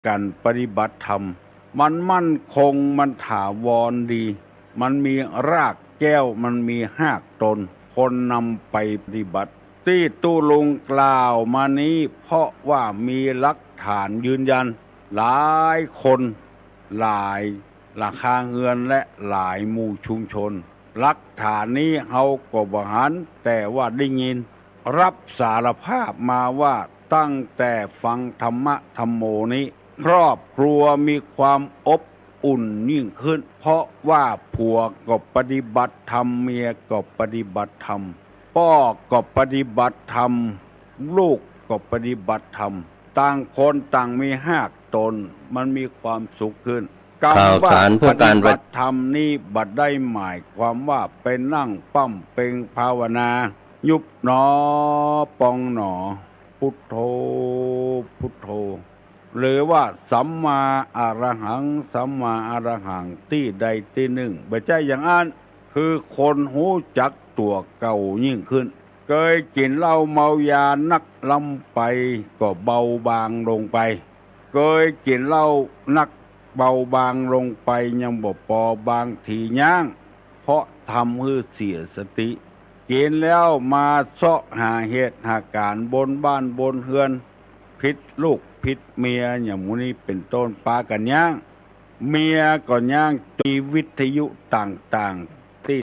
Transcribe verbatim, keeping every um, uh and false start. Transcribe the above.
ก๋านปฏิบัติธรรม มันมั่นคง มันถาวรดี มันมีรากแก้ว มันมีฮากตน คนนำไปปฏิบัติ ตี้ตุ๊ลุงกล่าวมานี้ เพราะว่ามีหลักฐานยืนยัน หลายคน หลายหลังคาเฮือน และหลายหมู่ชุมชน หลักฐานนี้เฮาก็บ่หัน แต่ว่าได้ยิน รับสารภาพมาว่าตั้งแต่ฟังธรรมะธัมโมนี้ ครอบครัวมีความอบอุ่นยิ่งขึ้น เพราะว่าผัวก็ปฏิบัติธรรม เมียก็ปฏิบัติธรรม ป้อก็ปฏิบัติธรรม ลูกก็ปฏิบัติธรรม ต่างคนต่างมีฮากตน มันมีความสุขขึ้น ข่าวสารเพื่อการปฏิบัติธรรมนี้บ่ได้หมายความว่าไปนั่งป้ำเป็งภาวนา ยุบหนอ ปองหนอ พุทโธ พุทโธ หรือว่าสัมมาอรหัง สัมมาอรหัง ตี้ใดตี้นึ่ง บ่ใจ้อย่างอั้น คือคนฮู้จักตั๋วเก่ายิ่งขึ้น เกยกิ๋นเหล้าเมายานักล้ำไป ก็เบาบางลงไป เกยกิ๋นเหล้านัก เบาบางลงไป ยังบ่ปอ บางทีย้าง เพราะทำหื้อเสียสติ กิ๋นแล้วมาเซาะหาเหตุหาก๋ารบนบ้านบนเฮือน ผิดลูกผิดเมีย อย่างหมู่นี้เป๋นต้น ปากั๋นย้าง เมียก็ย้าง มีวิทยุต่างๆ